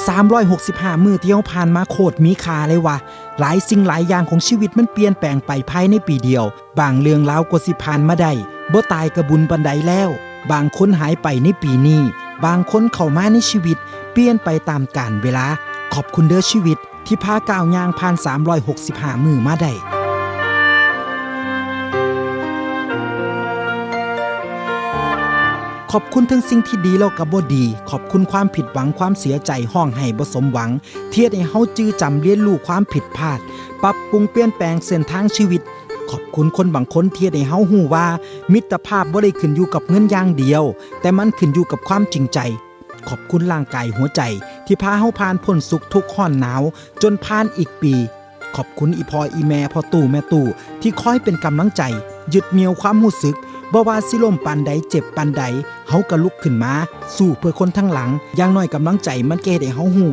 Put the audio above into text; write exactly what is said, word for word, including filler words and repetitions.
สามร้อยหกสิบห้ามื้อที่เฮาผ่านมาโคตรมีค่าเลยว่ะ หลายสิ่งหลายอย่างของชีวิตมันเปลี่ยนแปลงไปภายในปีเดียว บางเรื่องราวกว่าสิผ่านมาได้ บ่ตายกะบุญปานใดแล้ว บางคนหายไปในปีนี้ บางคนเข้ามาในชีวิต เปลี่ยนไปตามกาลเวลา ขอบคุณเด้อชีวิต ที่พาก้าวย่างผ่านสามร้อยหกสิบห้ามื้อมาได้ ขอบคุณทั้งสิ่งที่ดีแล้วกะบ่ดี ขอบคุณความผิดหวังความเสียใจ ฮ้องไห้บ่สมหวัง ที่เฮ็ดให้เฮาจื่อจำเรียนรู้ความผิดพลาด ปรับปรุงเปลี่ยนแปลงเส้นทางชีวิต ขอบคุณคนบางคนที่เฮ็ดให้เฮาฮู้ว่า มิตรภาพบ่ได้ขึ้นอยู่กับเงินอย่างเดียว แต่มันขึ้นอยู่กับความจริงใจ ขอบคุณร่างกายหัวใจ ที่พาเฮาผ่านพ้นสุขทุกข์ฮ้อนหนาว จนผ่านอีกปี ขอบคุณอีพ่ออีแม่ พ่อตู้แม่ตู้ ที่คอยเป็นกำลังใจ ยึดเหนี่ยวความรู้สึก บ่ว่าสิล้มปานใด เจ็บปานใด เฮากะลุกขึ้นมา สู้เพื่อคนทั้งหลัง อย่างน้อยกำลังใจมันกะเฮ็ดให้เฮาฮู้